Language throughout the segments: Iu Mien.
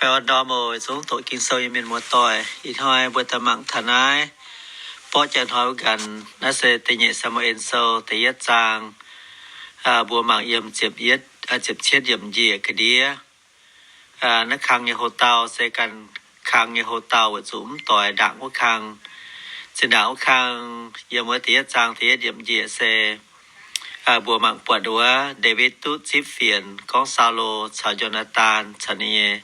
Ndorm oc, zungv doqc Ging-Sou nyei mienh muoz-doic. Ih hnoi mbuo daaih mangc taux naaiv borqv jaax hnoi wuov nqanx, naaiv se da'nyeic Saa^mu^en Sou da'yietv zaang, mbuo mangc yiem ziepc cietv yiemc njiec ga'ndiev. Naaiv kang nyei houx-dauh se ganh kang nyei houx-dauh weic zuqc mv doix ndaangc wuov kang. Zinh ndaangc wuov kang yiem wuov da'yietv zaang da'yietv yiemc njiec se mbuo mangc buatc wuov Ndaawitv duqv zipv fienx gorngv Saulo caux Yo^naa^taan caux ninh nyei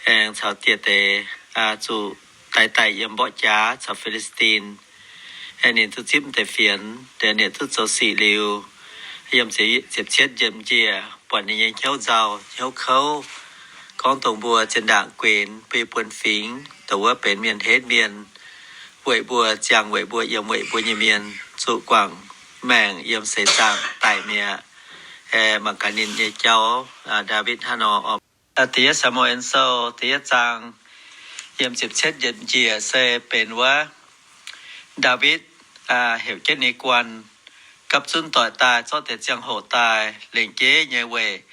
aengx caux dieh deix zuqc daix daic yiem mborqv jaax caux Fi^li^saa^tin. Ninh duqv zipv deix fienx, ninh duqv zoux sic liuz, yiem ziepc cietv yiemc njiec buatc ninh nyei hnyouv nzauh hnyouv kouv, gorngv dongh mbuo zinh ndaangc guenx bun fingx, dongh wuov benx mienh henv mienh, weic mbuo ziangh, weic mbuo yiem, weic mbuo nyei mienh zuqc guangc maengc yiem seix zaangc daic mi'aqv. Mangc gaax ninh nyei jauv, Ndaawitv hnangv nor. Da'yietv Saa^mu^en Sou da'yietv zaang yiem ziepc cietv yiemc njiec se benx wuov Ndaawitv heuc jienv ninh guanh gapv zunv doic daaih zorqv deix ziangh hoc daaih lengc jeiv nyei weic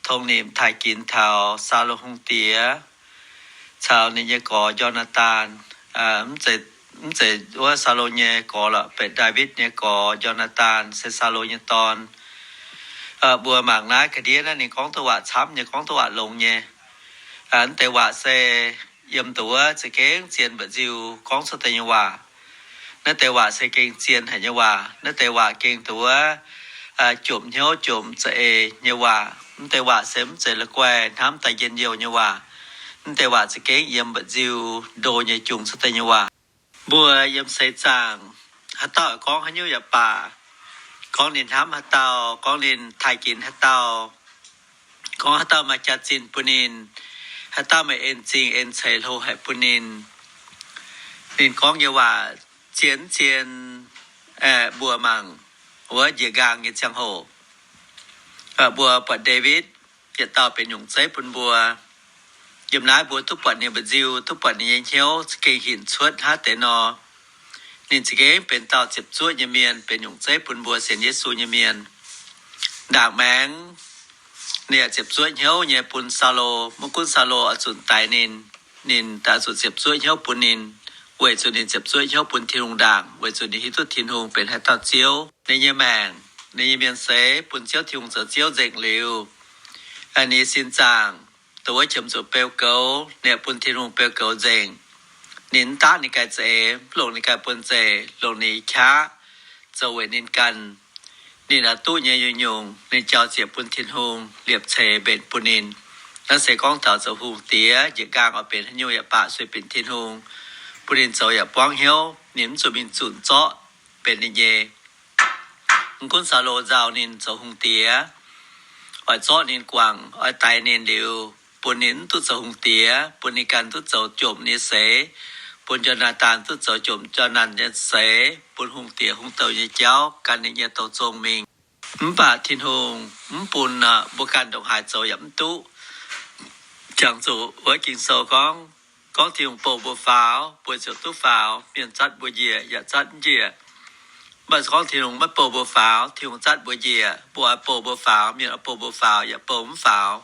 tongx nimc taaih ginx taux Saulo hungh diex caux ninh nyei gorx Yo^naa^taan. Mv zeiz wuov Saulo nyei gorx lorqc, benx Ndaawitv nyei gorx Yo^naa^taan se Saulo nyei dorn. Mbuo mangc naaiv ga'ndiev naaiv ninh gorngv duqv waac camv nyei, gorngv duqv waac longx nyei. Mv deix waac se yiem dongh wuov za'gengh zien mba'nziu gorngv cuotv deix nyei waac. Naaiv deix waac se gengh zien haic nyei waac. Naaiv deix waac gengh dongh wuov jomc hnyouv jomc za'eix nyei waac. Mv deix waac se mv zeiz la'guaih hnamv daaih njien-youh nyei waac. Mv deix waac za'gengh yiem mba'nziu ndo nyei jungx cuotv deix nyei waac. Mbuo yiem seix zaangc, haaix dauh gorngv haaix nyungc yaac baac, gorngv ninh hnamv haaix dauh, gorngv ninh taaih ginx haaix dauh, gorngv haaix dauh maaih jaax-zinh bun ninh, haaix dauh maaih en zingh en ceix hlo haic bun ninh, ninh gorngv nyei waac zien zien, mbuo mangc wuov njiec nqaang nyei ziangh hoc, mbuo buatc Ndaawitv yietc dauh benx nyungc zeiv bun mbuo. Yiem naaiv mbuo duqv buatc ninh mba'nziu, duqv buatc ninh nyei hnyouv za'gengh hinc cuotv hnangv deix nor. Ninh za'gengh benx dauh ziepc zuoqv nyei mienh, benx nyungc zeiv bun mbuo sienx Yesu nyei mienh. Ndaangc maengx ninh yaac ziepc zuoqv hnyouv nyei bun Saulo. Maiv gunv Saulo oix zuqc daix ninh, ninh daaih zuqc ziepc zuoqv hnyouv bun ninh, weic zuqc ninh ziepc zuoqv hnyouv bun Tin-Hungh ndaangc, weic zuqc ninh hiuv duqv Tin-Hungh benx haaix dauh Ziouv. Ninh nyei maengc, ninh nyei mienh seix bun Ziouv Tin-Hungh zoux Ziouv nzengc liuz, ninh nyei sin zaangc dongh wuov qiemx zuqc beu goux, ninh yaac bun Tin-Hungh beu goux nzengc. Ninh mv daqv ninh ganh za'eix, mv longc ninh ganh buonv-zeic, longc ninh nyei qaqv zoux weic ninh ganh. Ninh aqc duqv nyei nyungc-nyungc ninh jauv ziec bun Tin-Hungh liepc ceix mbenc bun ninh. Naaiv se gorngv taux zoux hungh diex njiec nqaang oix benx haaix nyungc yaac baac sueih binc Tin-Hungh, bun ninh zoux yaac buangv hnyouv, ninh mv zuqc mingh zunc zorqv benx ninh nyei. Mv gunv Saulo nzauh ninh zoux hungh diex, oix zorqv ninh guangc, oix daix ninh liuz, bun ninh mv duqv zoux hungh diex, bun ninh ganh duqv zoux jomc nyei seix, bun Yo^naa^taan duqv zoux jomc Yo^naa^tan nyei seix, bun hungh diex hungh douh nyei jauv gan ninh nyei douh zong mingh. Mv baac Tin-Hungh mv bun, mbuo ganh ndongc haaix zoux yaac mv duqv. Jangx zuqc wuov Ging-Sou gorngv, gorngv Tin-Hungh bouh mbuo faaux, mbuo ziouc duqv faaux. Mienh zatv mbuo njiec yaac zatv njiec. Mv baac gorngv Tin-Hungh maiv bouh mbuo faaux, Tin-Hungh zatv mbuo njiec, mbuo oix bouh mbuo faaux, mienh oix bouh mbuo faaux yaac bouh mv faaux.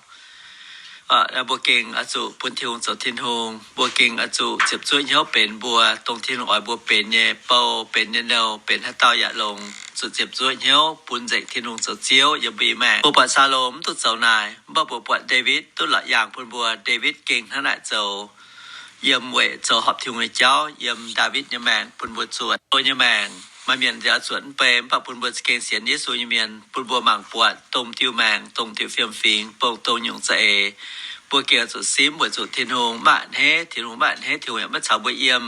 Mbuo gengh oix zuqc bun Tin-Hungh zoux Tin-Hungh. Mbuo gengh oix zuqc ziepc zuoqv hnyouv benx mbuo dongh Tin-Hungh oix mbuo benx nyei, bouh benx nyei nouh, benx haaix dauh yaac longx, zuqc ziepc zuoqv hnyouv bun nzengc Tin-Hungh zoux Ziouv yiem mbuo nyei maengc. Mbuo buatc Saulo mv duqv zoux naaic, mv baac mbuo buatc Ndaawitv duqv la'yaangh bun mbuo. Ndaawitv gengh hnangv naaic zoux, yiem weic zoux horpc Tin-Hungh nyei jauv yiem Ndaawitv nyei maengc bun mbuo zuotc. Mbuo nyei maengc maaih mienh nziaaux zuotc mv bei, mv baac bun mbuo za'gengh sienx Yesu nyei mienh, bun mbuo mangc buatc dongh diuh maengc, dongh diuh fiem-fingx, dongh, dongh nyungc za'eix, mbuo gengh zuqc simv weic zuqc Tin-Hungh maiv a'hneiv, Tin-Hungh maiv a'hneiv, Tin-Hungh yaac maiv caux mbuo yiem,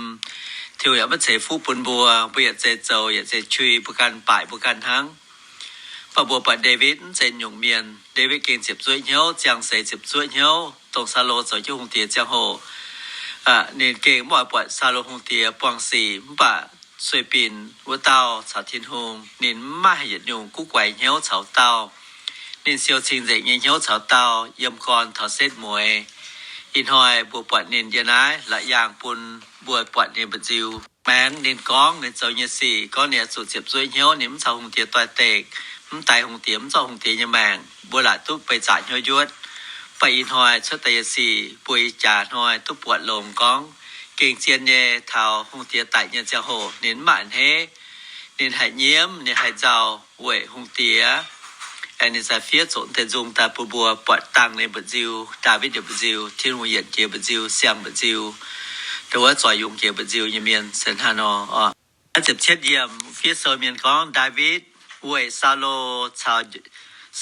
Tin-Hungh yaac maiv ceix fuqv bun mbuo, mbuo yaac zeiz zoux, yaac zeiz qui, mbuo ganh baaic mbuo ganh hnangv. Mv baac mbuo buatc Ndaawitv mv zeiz nyungc mienh. Ndaawitv gengh ziepc zuoqv hnyouv, ziangh seix ziepc zuoqv hnyouv, dongh Saulo zoux jienv hungh diex ziangh hoc, ninh gengh mv oix buatc Saulo hungh diex buangh sic, mv baac sueih binc wuov dauh caux Tin-Hungh. Ninh mv maaih yietc nyungc guv guaix hnyouv caux dauh. Ninh siou cing-nzengc nyei hnyouv caux dauh yiem gorn taux setv mueiz. Ih hnoi mbuo buatc ninh yiem naaiv la'yaangh bun mbuo buatc ninh mba'nziu. Maengx ninh gorngv ninh zoux nyei sic, gorngv ninh oix zuqc ziepc zuoqv hnyouv, ninh mv caux hungh diex doix-dekc, mv daix hungh diex, mv zorqv hungh diex nyei maengc, mbuo laaic duqv beiv zaqc hnyouv njuotv. Mv baac ih hnoi cuotv daaih nyei sic mbuo ih jaax hnoi duqv buatc longx gorngv gengh zien nyei taux hungh diex daic nyei ziangh hoc ninh mv maaih a'hneiv, ninh haih nyiemv, ninh haih nzauh weic hungh diex. Aengx ninh za'gengh fiev zuqc deix nzung daaih bun mbuo buatc dangh ninh mba'nziu, Ndaawitv nyei mba'nziu, Tin-Hungh yienc jiex mba'nziu, siang mba'nziu, dongh wuov zoih yungz jiex mba'nziu nyei mienh se hnangv nor oc. Ziepc cietv yiemc fiev sou mienh gorngv Ndaawitv weic Saulo caux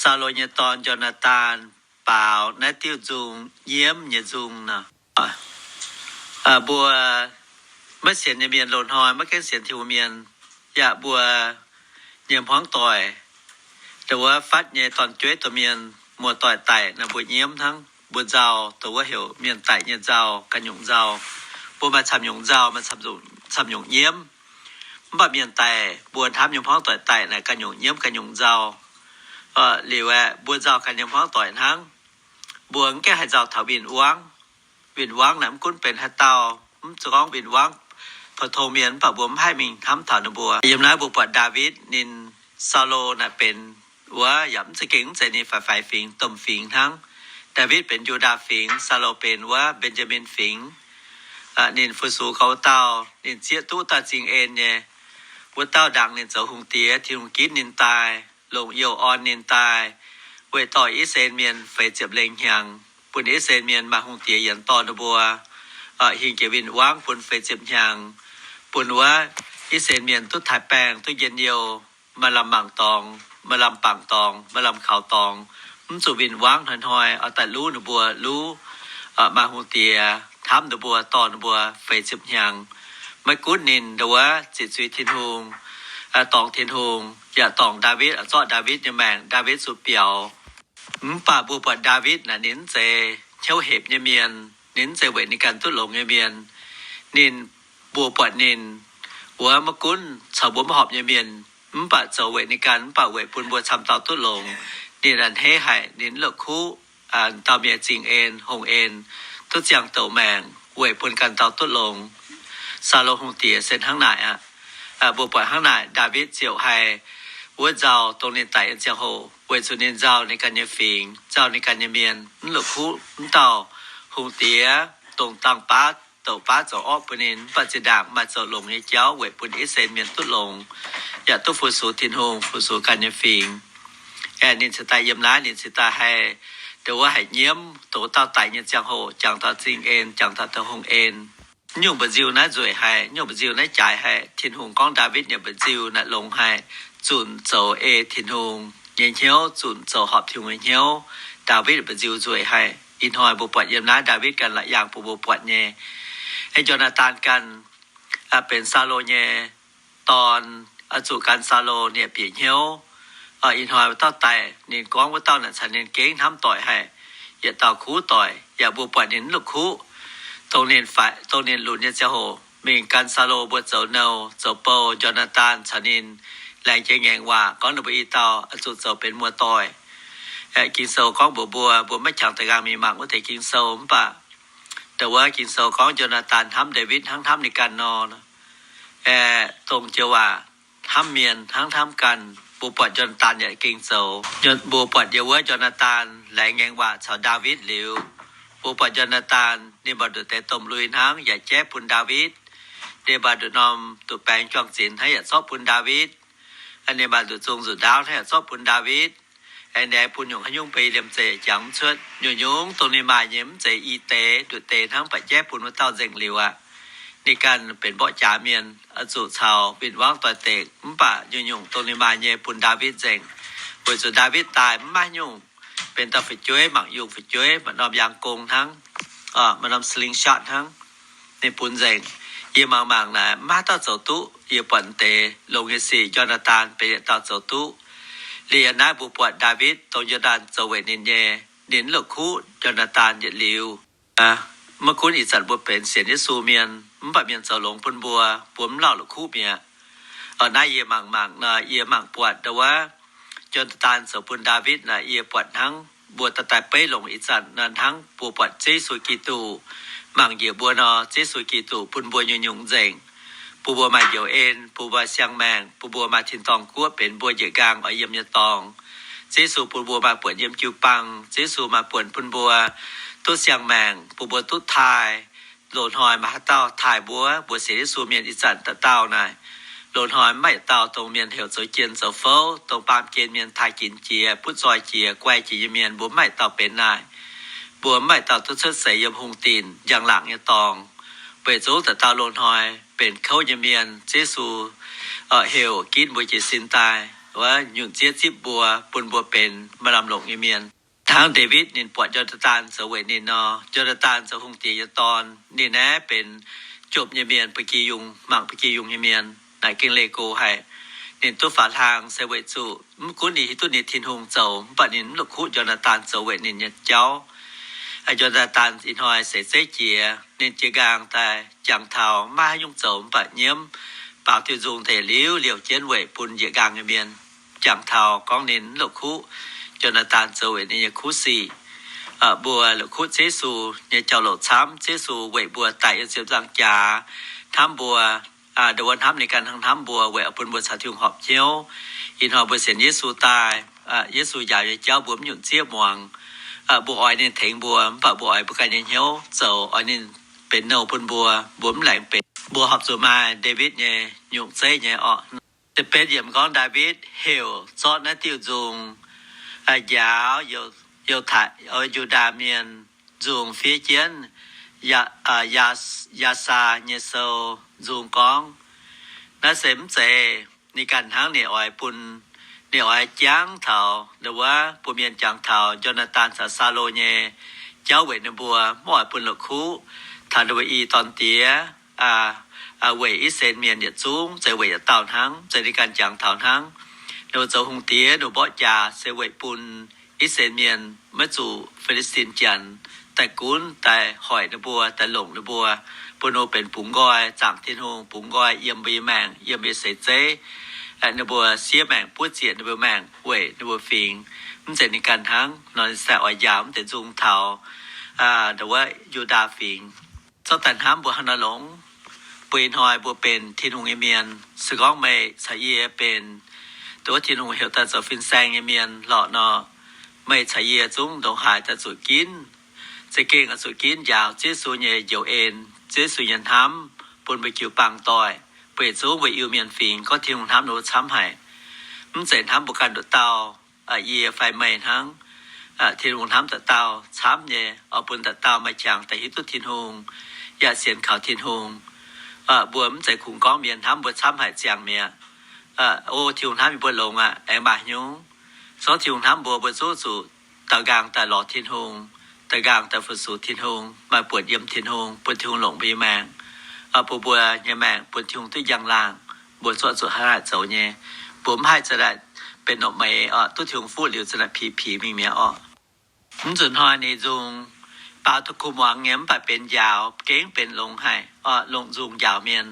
Saulo nyei dorn Yonatan baaux naaiv diuh nzung nyiemv nyei nzung nor. Mbuo maiv sienx nyei mienh loz-hnoi maiv gaengh sienx Tin-Hungh mienh, yaac mbuo nyei hmuangv doic, dongh wuov fatv nyei dorn-jueiv domh mienh, muoz-doic daic nor mbuo nyiemv hnangv. Mbuo nzauh, dongh wuov heuc mienh daic nyei nzauh, ganh nyungc nzauh. Mbuo maaih camv nyungc nzauh, maaih camv nyungc nyiemv. Mv baac mienh daic, mbuo hnamv nyei hmuangv doic daic naaic ganh nyungc nyiemv ganh nyungc nzauh. Liuz aeqv, mbuo nzauh ganh nyei hmuangv doic hnangv. Mbuo mv gaengh haih nzauh taux win-wangv. Win-wangv naaic mv gunv benx haaix dauh, mv zuqc gorngv win-wangv pou-tong mienh, mv baac mbuo mv haih mingh hnamv taux ninh mbuo. Yiem naaiv mbuo buatc Ndaawitv ninh, Saulo naaic benx wuov yaac mv za'gengh mv zeiz ninh faix-faix fingx, domh fingx hnangv. Ndaawitv benx Yu^ndaa fingx, Saulo benx wuov Mben^yaa^min fingx. Ninh fu-sux gau wuov dauh, ninh zieqv duqv dauh zingh en nyei. Wuov dauh ndaangc ninh zoux hungh diex, Tin-Hungh ginv ninh daaih, longc youh orn ninh daaih, weic dorh I^saa^laa^en Mienh feix ziepc lengh hnyangx, bun I^saa^laa^en Mienh maaih hungh diex yienx dorh ninh mbuo, hingh jiex win-wangv bun feix ziepc hnyangx, bun wuov I^saa^laa^en Mienh duqv taaix baengh, duqv njien-youh, maaih lamh mangc dorngx, maaih lamh bangc dorngx, maaih lamh kaux dorngx, mv zuqc win-wangv hnoi-hnoi oix daaih luv ninh mbuo, luv maaih hungh diex hnamv ninh mbuo, dorh ninh mbuo feix ziepc hnyangx. Maiv gunv ninh ndo wuov ziqc zuiz Tin-Hungh, dorngc Tin-Hungh, yaac dorngc Ndaawitv, zorqv Ndaawitv nyei maengc, Ndaawitv zuqc biaux. Mv baac mbuo buatc Ndaawitv naaic ninh mv zeiz hnyouv hepc nyei mienh, ninh mv zeiz weic ninh ganh duqv longx nyei mienh. Ninh, mbuo buatc ninh wuov maiv gunv caux mbuo maiv horpc nyei mienh, mv baac zoux weic ninh ganh, mv baac weic bun mbuo camv dauh duqv longx. Ninh a'hneiv haic, ninh la'kuqv dauh mienh zingh en, hungh en, duqv ziangh douc maengc weic bun ganh dauh duqv longx. Saulo hungh diex se hnangv naaic aqv. Mbuo buatc hnangv naaic, Ndaawitv ziouc haih wuov nzauh dongh ninh daic nyei ziangh hoc, weic zuqc ninh nzauh ninh ganh nyei fingx, nzauh ninh ganh nyei mienh, mv la'kuqv mv dauh hungh diex dongh dangh baav douc baav zoux orqv bun ninh, mv baac zinh ndaangc maaih zoux longx nyei jauv weic bun I^saa^laa^en Mienh duqv longx, yaac duqv fu-sux Tin-Hungh, fu-sux ganh nyei fingx. Aeqv, ninh cingx daaih yiem naaiv, ninh cingx daaih haih, dongh wuov haih nyiemv dongh wuov dauh daic nyei ziangh hoc, jangx taux zingh en, jangx taux dongh hungh en. Mv nyungc mba'nziu naaiv nzueic haic, mv nyungc mba'nziu naaiv jaaix haic. Tin-Hungh gorngv Ndaawitv nyei mba'nziu naaic longx haic, zunc zoux ei Tin-Hungh nyei hnyouv, zunc zoux horpc Tin-Hungh nyei hnyouv. Ndaawitv mba'nziu nzueic haic. Ih hnoi mbuo buatc yiem naaiv Ndaawitv ganh la'yangh bun mbuo buatc nyei. Ei Yo^naa^taan ganh benx Saulo nyei dorn, oix zuqc gan Saulo ninh bieqc hnyouv. Ih hnoi wuov dauh daic, ninh gorngv wuov dauh naaic caux ninh gengh hnamv doic haic, yietc dauh kuv doic, yaac mbuo buatc ninh mv la'kuqv. Dongh ninh faix, dongh ninh lunx nyei ziangh hoc mingh gan Saulo mbuo zoux nouh zoux bou, Yo^naa^taan caux ninh laengz jienv ngaengc waac gorngv ninh mbuo i dauh oix zuqc zoux benx muoz-doic. Ging-Sou gorngv mbuox mbuo, mbuo maiv qangx da'nqaang mingh mangc wuov deix Ging-Sou, mv baac dongh wuov Ging-Sou gorngv Yo^naa^taan hnamv Ndaawitv hnangv hnamv ninh ganh nor. Aeqv, dongh joux waac hnamv mienh hnangv hnamv ganh, mbuo buatc Yo^naa^taan yaac gengh zoux. Mbuo buatc yiem wuov Yo^naa^taan laengz ngaengc waac caux Ndaawitv liuz, mbuo buatc Yo^naa^taan ninh mbuo nduqc deix domh lui hnangv yaac jaiv bun Ndaawitv. Ninh mbuo nduqc norm duqv baengx juang-zinx hnangv yaac zorqv bun Ndaawitv. Ninh mbuo nduqc zung nzuqc ndaauv hnangv yaac zorqv bun Ndaawitv. Aengx naaiv bun nyungc haaix nyungc mbeix liemh zeih jangx mv cuotv. Nyungc-nyungc dongh ninh maaih nyei mv zeiz i deix nduqc deix hnangv, baac jaiv bun wuov dauh nzengc liuz aqv. Ninh ganh benx mborqv jaax mienh, oix zuqc caux win-wangv doix-dekc, mv baac nyungc-nyungc dongh ninh maaih nyei bun Ndaawitv nzengc. Weic zuqc Ndaawitv daaih mv maaih nyungc, benx dauh fu'jueiv, mangc yungh fu'jueiv, maaih norm yaang gong hnangv, maaih norm slingshot hnangv, ninh bun nzengc. Yie mangc mangc naaic mv maaih dauh zoux duqv. Yie buatc deix longx nyei sic Yo^naa^taan benx yietc dauh zoux duqv. Liuz naaiv mbuo buatc Ndaawitv dongh Yo^naa^taan zoux weic ninh nyei, ninh mv la'kuqv Yo^naa^taan yietc liuz. Maiv gunv ih zanc mbuo benx sienx Yesu mienh, mv baac mienh zoux longx bun mbuo, mbuo mv lauh la'kuqv mi'aqv. Naaiv yie mangc mangc nor, yie mangc buatc ndo wuov, Yo^naa^taan zoux bun Ndaawitv naaic, yie buatc hnangv mbuo daaih daaih beiv longx ih zanc nor, hnangv mbuo buatc Ziouv Yesu Giduc mangc njiec mbuo nor, Ziouv Yesu Giduc bun mbuo nyungc-nyungc nzengc, bun mbuo maaih njoux en, bun mbuo siang-maengc, bun mbuo maaih tin-dorngh guoqv benx mbuo njiec nqaang oix yiem nyei dorngx. Ziouv Yesu bun mbuo maaih buonc yiem jiu-baang. Ziouv Yesu maaih buonc bun mbuo duqv siang-maengc, bun mbuo duqv taaih. Loz-hnoi maaih haaix dauh taaih mbuo? Mbuo sienx Yesu mienh ih zanc dauh dauh naaic, loz-hnoi mv maaih dauh dongh mienh heuc zoux jien zoux fouv, dongh baamh gen mienh taaih ginx jiex, butv zoih jiex, guai jiex nyei mienh, mbuo mv maaih dauh benx naaic. Mbuo mv maaih dauh duqv cuotv seix yiem hungh dinc njang-laangc nyei dorngx. Weic zuqc dauh dauh loz-hnoi benx kouv nyei mienh, Ziouv Yesu heuc ginv mbuo jiez sin daaih, wuov nyunc zieqv zipv mbuo, bun mbuo benx maaih lamh longc nyei mienh. Hnangv Ndaawitv ninh buatc Yo^naa^taan zoux weic ninh nor, Yo^naa^taan zoux hungh diex nyei dorn, ninh naaiv benx jomc nyei mienh, ba'gi yungh, mangc ba'gi yungh nyei mienh. Naaic gengh leih go haic. Ninh duqv faaux hlaang se weic zuqc mv gunv ninh hiuv duqv ninh Tin-Hungh zoux, mv baac ninh mv la'kuqv Yo^naa^taan zoux weic ninh nyei jauv. Yo^naa^taan ih hnoi seix zeiv jiex, ninh jiez nqaang daaih jangx taux maiv haaix nyungc zoux, mv baac nyiemv baaux diuh nzung deix liuz liouh jienv weic bun njiec nqaang nyei mienh. Jangx taux gorngv ninh mv la'kuqv Yo^naa^tan zoux weic ninh nyei kuv sic. Mbuo la'kuqv Ziouv Yesu nyei jauv-louc camv. Ziouv Yesu weic mbuo daic yiem ziepc nzaangc jaax, hnamv mbuo, ndo wuov hnamv ninh ganh hnangv hnamv mbuo, weic oix bun mbuo caux Tin-Hungh horpc hnyouv. Ih hnoi mbuo sienx Yesu daaih, Yesu njaaux nyei jauv mbuo mv nyungc zieqv muangx. Mbuo oix ninh tengx mbuo, mv baac mbuo oix mbuo ganh nyei hnyouv zoux, oix ninh benx nouh bun mbuo, mbuo mv laengz benx. Mbuo horpc zuqc maaih Ndaawitv nyei nyungc zeiv nyei orqc. Da'betv yiemc gorngv Ndaawitv heuc zorqv naaiv diuh nzung njaaux Yiu-, Yu^ndaac mienh nzung fiev jienv Yaa-, Yaa^saa nyei sou nzung gorngv, naaiv se mv zeiz ninh ganh hnangv, ninh oix bun, ninh oix jangx taux ndo wuov bun mienh jangx taux Yo^naa^tan caux Saulo nyei jauv weic ninh mbuo, mv oix bun la'kuqv taux ninh mbuo i dorn diex, weic I^saa^laa^en Mienh yietc zungv, zeiz weic yietc dauh hnangv, zeiz ninh ganh jangx taux hnangv. Ninh mbuo zoux hungh diex, ninh mbuo mborqv jaax se weic bun I^saa^laa^en Mienh maiv zuqc Fi^li^stin Janx daaih gunv, daaih hoic ninh mbuo, daaih longc ninh mbuo, bun ninh mbuo benx bungx nqoi zaangc Tin-Hungh, bungx nqoi yiem mbuo nyei maengc, yiem mbuo nyei seix zeiv. Ninh mbuo siev maengc, buov zieqc ninh mbuo maengc weic ninh mbuo fingx. Mv zeiz ninh ganh hnangv nor, ninh se oix njaaux mv deix nzung taux ndo wuov Yu^ndaa Fingx. Zorqv daaih hnamv mbuo hnangv naaiv longx. Mbuo ih hnoi mbuo benx Tin-Hungh nyei mienh. Se gorngv meih caux yie benx ndo wuov Tin-Hungh heuc daaih zoux fin-saeng nyei mienh lorqc nor, meih caux yie zungv ndongc haaix daaih zuqc ginv. Za'gengh oix zuqc ginv njaaux Ziouv Yesu nyei njoux en, Ziouv Yesu nyei hnamv bun mbuo jiu-baang doic. Mbuo yietc zungv mbuo Iu-Mienh fingx, gorngv Tin-Hungh hnamv ninh mbuo camv haic. Mv zeiz hnamv mbuo ganh nduqc dauh, yie fai meih hnangv. Tin-Hungh hnamv dauh dauh camv nyei, oix bun dauh dauh maaih qangx daaih hiuv duqv Tin-Hungh, yaac sienx kaux Tin-Hungh. Mbuo mv zeiz kungx gorngv mienh hnamv mbuo camv haic ziangx mi'aqv. O, Tin-Hungh hnamv yie mbuo longx aqv, aengx maaih nyungc. Sorng Tin-Hungh hnamv mbuo, mbuo zungv zuqc daaux nqaang daaih lorz Tin-Hungh, daaux nqaang daaih fu-sux Tin-Hungh, maaih buonc yiem Tin-Hungh, bun Tin-Hungh longc mbuo nyei maengc, bun mbuo nyei maengc bun Tin-Hungh duqv njang-laangc. Mbuo zuqc zuqc haih zoux nyei. Mbuo mv haih za'naaic benx nongc meix oc, duqv Tin-Hungh fuqv liuz za'naaic pix pix mingh mi'aqv oc. Mv nzunc hnoi ninh nzung baaux duqv kuh muangx nyei, mv baac benx njaaux, gengh benx longx haic oc, longc nzung njaaux mienh.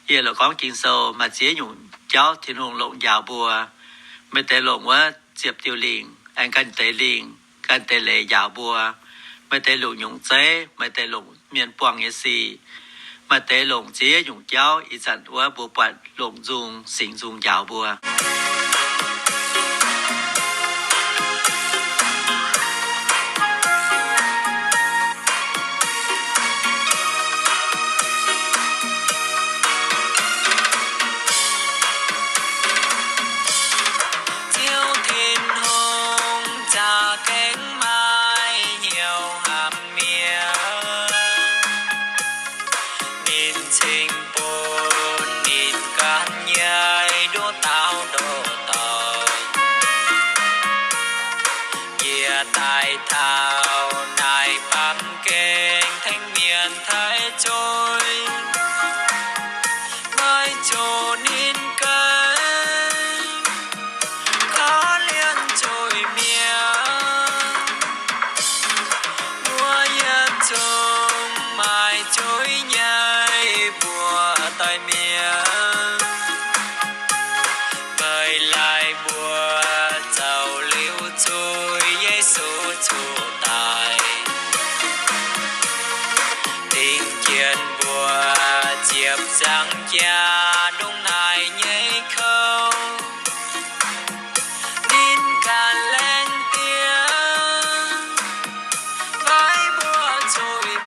Yie loc gorngv Ging-Sou maaih ziex nyungc jauv Tin-Hungh longc njaaux mbuo. Maaih deix longc wuov ziepc diuh lingc, aengx ganh deix lingc, ganh deix leiz njaaux mbuo. Maaih deix longc nyungc zeiv, maaih deix longc mienh buangh nyei sic, maaih deix longc ziex nyungc jauv. Ih zanc wuov mbuo buatc longc nzung, singx nzung njaaux mbuo. Ziouv Tin-Hungh za'gengh maaih hnyouv hnamv mienh. Ninh cingx bun ninh ganh nyei nduov dauh ndoh doic njiec daaih taux naaiv baamh gen tengx mienh taiv zunv.